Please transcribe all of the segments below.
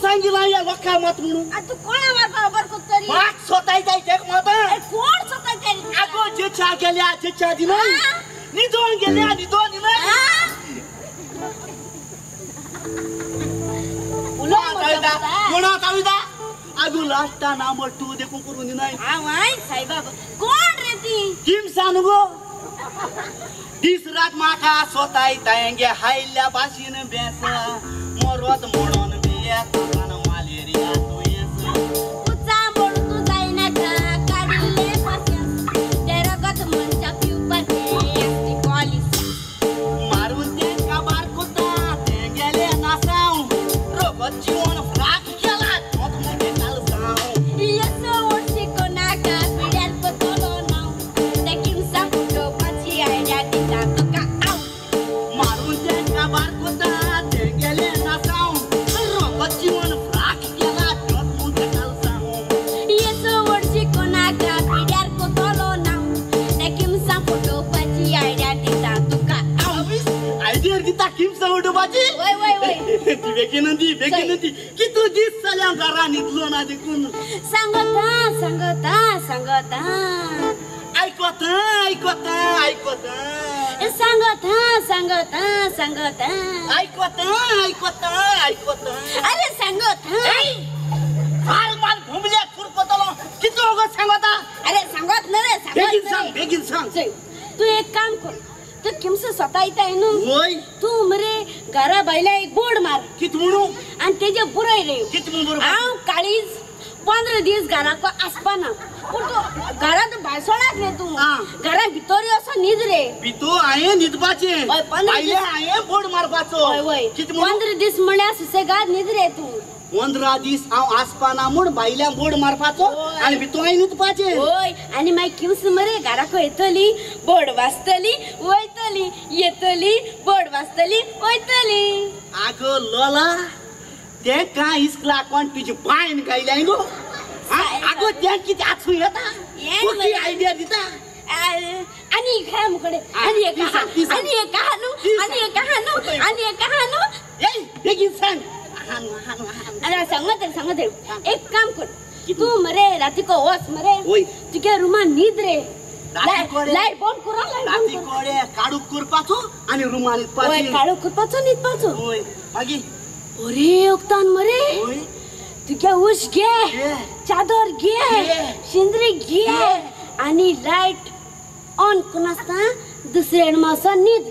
सांगिला या लोकां मत म्हणून तू कोणा मारपा खबर कोत्तरी मात सोताय तेक मत कोण सोताय अगो जेच्या गेल्या जेच्या दिना निदोन गेल्या निदोन दिना कोणा ताविदा अगो लास्टा ना मट्टू देखून करून दिनाय हांव साईबाबा कोण रे ती किमसान गो दीस रात माका सोताय तांगे हायल्या भाशेन बेस मरत म्हणून बियेत मलेरिया दुयेंस उचा म्हणून तूं जायनाका काडिल्ले पास्यास ते रगत मनशा पिवपाचें पॉलिसी मारून तेंका बारकुता ते गेले नासांव रगत जिवन फ्राक केला तोच मोठे कालसांव येसो शिकोनाका पिड्यार पतलो नांव ते किमसा फुटोवपाची आयडिया दिता तुका हांव मारून तेंका बारकुता ते गेले नासांव रगत जिवन फ्राक केला तोच मोठे कालसांव येसो शिकोनाका पिड्यार पतलो नांव ते किमसा फुटोवपाची आयडिया दिता तुका हांव आयडिया दिता किमसा फुटोवपाची वय वय वय ती बेगीन दी बेगीन दी कितू दीस जाले घरा न्हिदलो ना देखून सांगता सांगता सांगता आयकता आयकता आयकता सांगता सांगता सांगता आयकता आयकता आयकता अरे सांगता फार माल घुमल्या खुरपतलो कितू वगत सांगता अरे सांगत ना रे सांगत बेगीन सांग बेगीन सांग तू एक काम कर तू किमसो सतायताय न्हू वय तू मरे घरा भायल्या एक बोर्ड मार कित म्हणू आनी तेजे बरय रे कित म्हणून बरोबर हांव काळीज 15 दीस घराक आसपाना पूण तूं घरांत भायर सोडात रे तूं घरा भितर असो न्हीद रे भितर हांवें न्हिदपाचें हय 15 दीस हांवें बोर्ड मारपाचो हय वय 15 दीस म्हळ्यार सुसेगाद न्हीद रे तूं 15 दीस हांव आसपाना म्हूण भायल्यान बोर्ड मारपाचो आनी भितर हांवें न्हिदपाचें हय आनी मागीर किवस मरे घराक येतली बोर्ड वाजतली वयतली येतली बोर्ड वाजतली वयतली आगो लोला तें काय इस्कला कोण तुजी बायन गायल्या गो आगो तें कितें आसूं येता कुठली आयडिया दिता आनी एक आहा मुकडे आनी एक आहा आनी एक आहा न्हू आनी एक आहा न्हू आनी एक आहा न्हू ए बेगीन सांग हानू हानू हानू अरे सांगत रे सांगत रे एक काम कर तू मरे रातीको वच मरे तुगे रुमान न्हीद रे लायट बंद करा लायट बंद रातीकडे काडूक करपाचो आनी रुमान न्हिदपाचें हय काडूक करपाचो न्हिदपाचो हय मागीर अरे उगतान मरे तुगे उश घे चादर घे शिंदरी घे आनी लायट ऑन करून आसता दुसरे वचोन न्हीद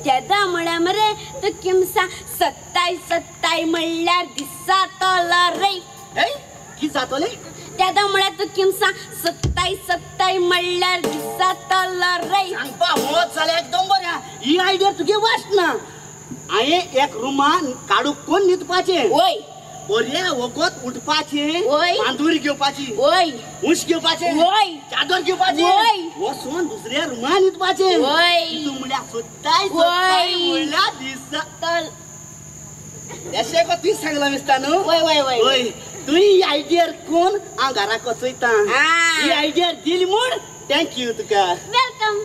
तेदा म्हळ्यार मरे तूं किमसा सत्ताय सत्ताय म्हणल्यार दिसातलो रे कितें जातलें तेदा म्हळ्यार तूं किमसा सत्ताय सत्ताय म्हणल्यार दिसातलो रे सांगपा मत जाल्यार एकदम बरें ही आयडिया तुगे वाचना हांवें एक रुमान काडूक कोण न्हिदपाचें वय बरें वखद उठपाचें मांदूर घेवपाची वय उंच घेवपाचें वय चादर घेवपाची वय वचून दुसऱ्या रुमान न्हिदपाचें वय तूं म्हळ्यार सोदताय सोदताय म्हणल्यार दिसतल अशें गो तुवें सांगलां दिसता न्हू वय वय वय वय तुवें ही आयडिया कोण हांव घराक वचयता ही आयडिया दिली म्हूण thank you तुका welcome.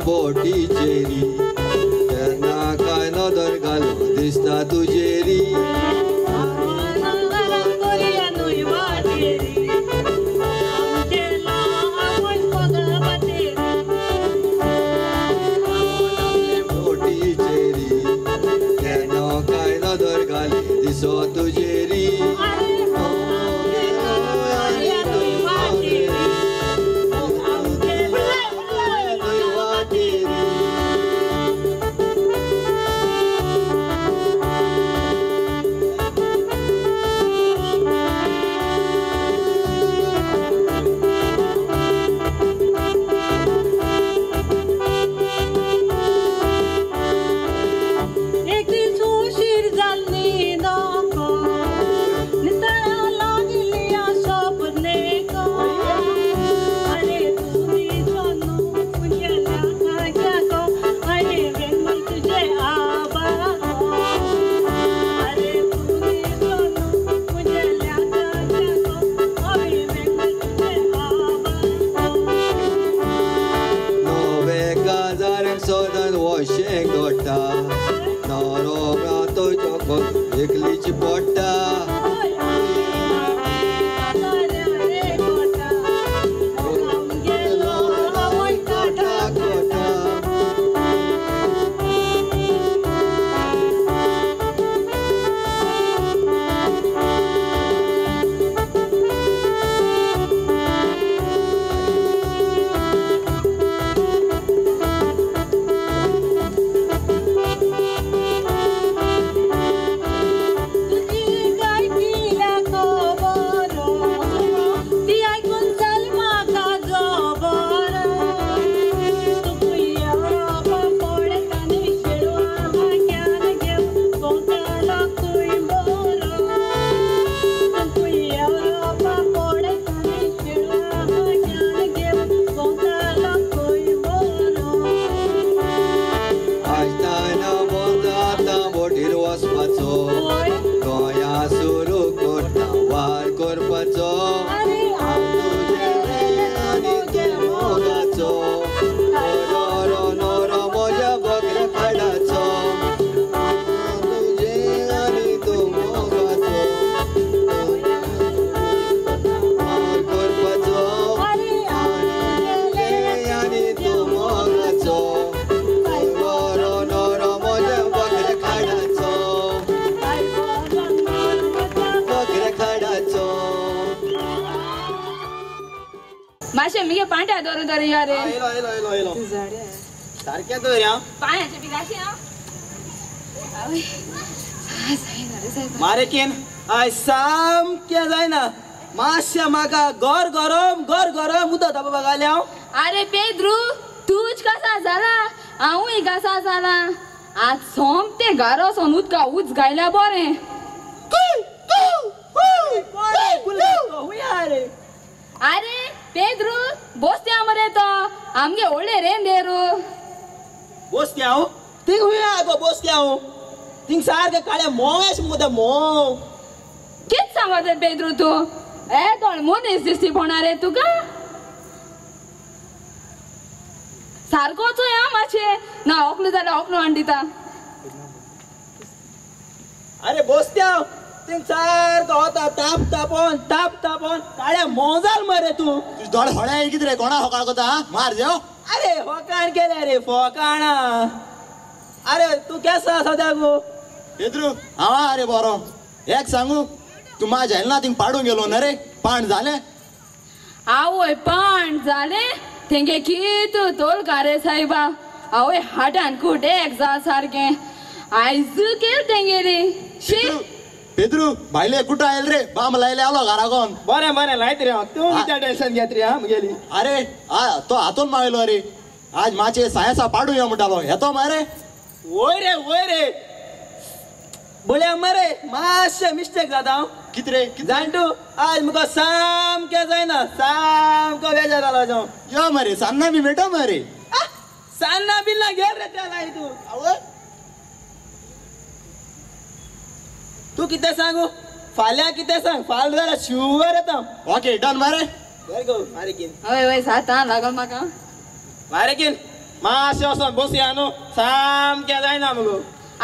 बोटीचेरी तेन्ना काय नदर घालून दिसता तुजेरी बोटीचेरी तेन्ना काय नदर घाली दिसो तुजेरी कशें घडटा नवरो तुजो एकलीच पडटा माशे मिगे पांट्या दवरून दवर यो रे. येयलो येयलो येयलो येयलो सारकें दवर हांव पांयाचे बिगाशे हांव. मारेकीन आयज सामकें जायना मातशें म्हाका घर गरम घर गरम उदक तापोवपाक घालें हांव. अरे पेद्रू तूच कसा जाला हांवूय कसा जाला आज सोमतें घरा वचोन उदका उच घायल्या बरें. अरे पेद्रू बोसत्या मरे तो आमगे व्हडले रेंदेरू. बोसत्या हांव थिंग हुंय आगो बोसत्या हांव थिंग सारकें काळें मोव मुगो तें मोव. कित सांगता पेद्रू तूं ए तोण मनीस दिसती पडना रे तुका सारको चोय आं मातशें ना ओकलो जाल्यार ओकलो हाडून दिता. अरे बोसत्या थिंग सारको वता ताप तापोन ताप तापोन काळ्या मोव जाल मरे तूं. तुजे दोळे होळे कितें रे कोणा होकाळ कोता मार जेव. अरे फोकाण केलें रे फोकाणां. अरे तूं केसो आसा सद्या गो? पेद्रू हांव आहा रे बरो. एक सांगू तूं म्हाज्या येयला थिंग पाडूंक गेलो ना रे पाण जालें. आवय पाण जालें तेंगे कित तोल रे सायबा. आवय हाडान कूट एक जा सारकें आयज केल तेंगेली. शी पेद्रू भायले कुठं आयल रे बाम लायले आलो घराकोन. बरें बरें लायत रे हांव तूं कित्याक टेन्शन घेत रे हां म्हगेली. अरे तो हातून मायलो रे आज माचे सायसा पाडूं यो म्हणटालो येतो मरे. वय रे वय रे बळया मरे मातशें मिस्टेक जाता हांव. कितें रे जाण तूं आज म्हाका सामकें जायना सामको बेजार जालो हांव. यो मरे सान्नां बी मेळटा मरे. सान्नां बिन्नां घे रे त्या लाय तूं. आवय तूं कितें सांगू फाल्यां कितें सांग फाल्यां जाल्यार शुवर येता. ओके डन मरे. बरें गो मारेकीन. हय हय सातां लागल म्हाका. मारेकीन मातशें वचोन बसया न्हू सामकें जायना मुगो.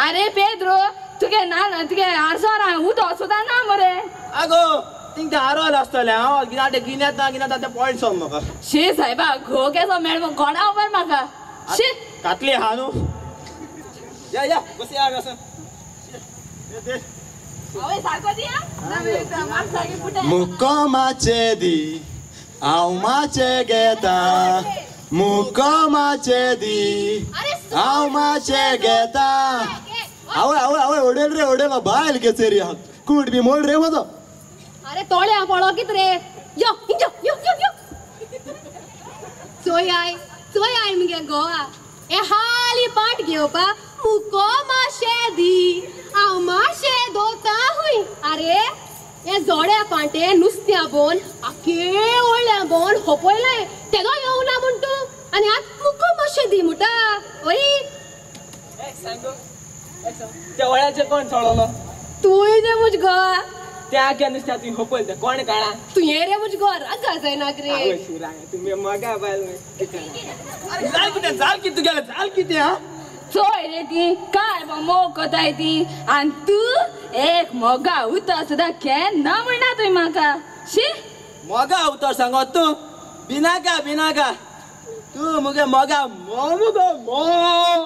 अरे पेद्रो तुगे ना तुगे आरसोरा उदक सुद्दां ना मरे. आगो थिंग तें आरोल आसतलें हांव गिनाटे गिन्याता गिन्याता तें पॉयंट सोड म्हाका. शी सायबा घो केसो मेळ कोणा उबर म्हाका. शी कातली आहा न्हू. या या बसया आमी वचोन. मुको माचे दी हांव माचे घेता मुको माचे दी हांव माचे घेता. आवय आवय आवय ओडेल रे ओडेल बायल केचेरी कूट बी मोड रे म्हजो. अरे तोळ्या पळो कित रे यो यो यो यो यो चोय I चोय I मुगे गोवा हे हाली पाट घेवपा मुको माशे दी हांव माशे दोता हुंय. अरे हे जोड्या पांटे नुस्त्या बोन आखे व्हडल्या बोन होपयलें तेदो येवना म्हण तूं आनी आत मुको माशे दी म्हणटा. वय त्या वळ्याचे कोण सोडवलो तूंय रे म्हज गोवा त्या आख्या नुस्त्या तुवें होपयलें तें कोण काडा तुवें रे म्हज गोवा रागा जायना रे. तुमी मगा बायल. अरे जाल कितें जाल कितें तुगेलें जाल कितें आं. चोय रे ती काय मोग कोताय ती आनी तूं एक मोगा उतर सुद्दां केन्ना म्हणना तुवें म्हाका. शी मोगा उतर सांगत तूं बिनाका बिनाका तूं मुगे मोगा मोग मुगो मोग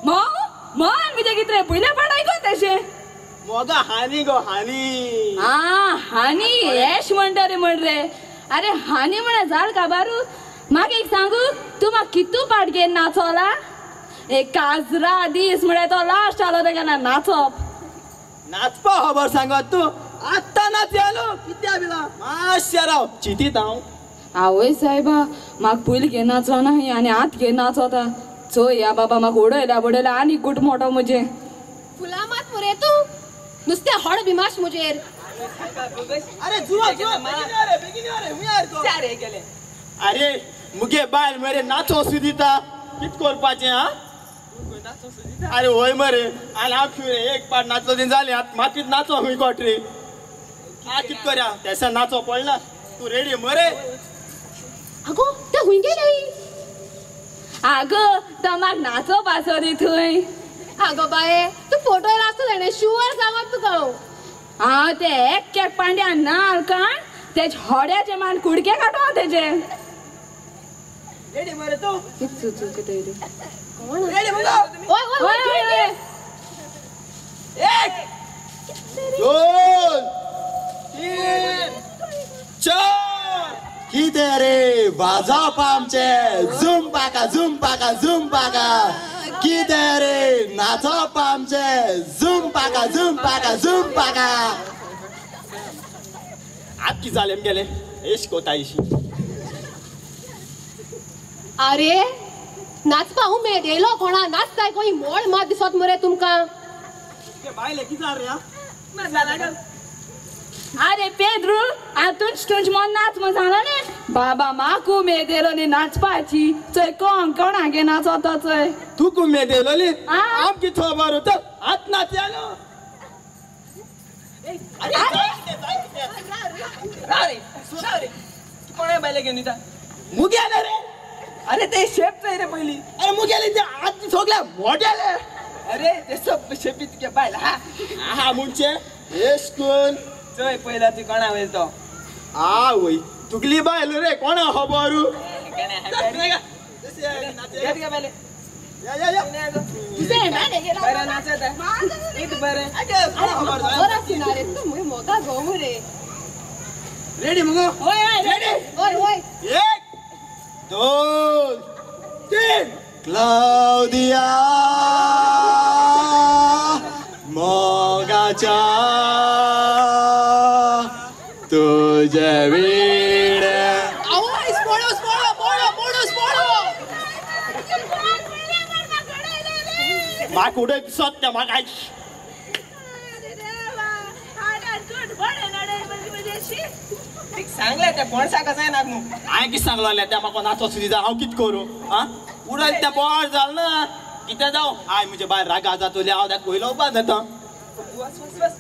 मोग मोग म्हणजे कितें पयल्या पाट आयकोन तशें मोगा हानी गो हानी. आ हानी येश म्हणटा रे म्हण रे. अरे हानी म्हणा जाल काबारू. म्हाका एक सांगू तूं म्हाका कितू पाट घेवन नाचोला? एक काजरा दीस म्हळ्यार तो लास्ट आलो तेका ना नाचप. नाचपा खबर सांगत तूं आत्तां नाच आलो कित्या बिला मातशें राव चिंतीत हांव. आवय सायबा म्हाका पयलीं घेवन नाचो ना आनी आत घेवन नाचोता. चोय या बाबा म्हाका उडयला बडयला आनी गुट मोटो म्हजें. फुलां मात मरे तूं नुस्तें हड बिमाश म्हजेर. अरे जुवा जुवा बेगीन यो रे हुंय गेले. अरे मुगे बायल मरे नाचो सुदिता कित करपाचें. हा अरे वय मरे आनी हांव रे एक पाट नाचलो ती जालें आतां मातूच नाचो खंय कोट रे. आ कित करया तेसा नाचो पडना. तूं रेडी मरे? आगो तें खंय गेलें? आगो तो म्हाका नाचोवपा सोदी थंय. आगो बाये तूं फोटो येयला आसता तेणें शुवर सांगत तुका हांव. हांव ते एक एक पांड्या नाल काण तेजे होड्याचे मान कुडके काडो तेजे. रेडी मरे तूं? कोण? रेडी मुगो? ओय ओय ओय. 1 2 3 4 कितें रे वाजोवप आमचें झुमपाका झुमपाका झुमपाका. कितें रे नाचोवप आमचें झुमपाका झुमपाका झुमपाका. आत कितें जालें मगेलें एश कोता एशी. अरे नाचपा उमेद येयलो कोणा नाचताय कोणी मोळ मात दिसत मरे तुमकां. बायले कितें जालें रे? अरे पेद्रू आं तुंच तुंच मन नाच म्हण सांगला न्ही बाबा म्हाका उमेद येयलो न्ही नाचपाची. चोय कोण कोणागे नाचोता चोय. तुका उमेद येयलोली? आमकां खबर चल आत नाच आलो. कोणा बायले घेवन येता? मुगेले रे. अरे ते शेप चोय रे पयलीं. अरे मुगेले ते आत सगळे मोटेले. अरे ते सब शेपी तुगे बायल. हा आहा म्हणचे एश कोण चोय पयला ती कोणा वयल तो. आवय तुगली बायल रे कोणा खबर. मोगा गो मरे. रेडी मुगो? रेडी. ओय ओय. 1 2 3 क्लाउदिया मोगाच्या तुझे विणे. आवय स्पोडो स्पोडो मोडो मोडो स्पोडो. म्हाका उडय दिसत तें म्हाका. सांगलें तें पणसाक जायना न्हू. हांवें कितें सांगलें तें म्हाका नाचो सुद्दां हांव कितें करूं? आं उडय तें बोर जालें ना कितें जावं. I म्हजे बायल रागा जातली हांव ताका वयलोवपा जाता. वच वच वच.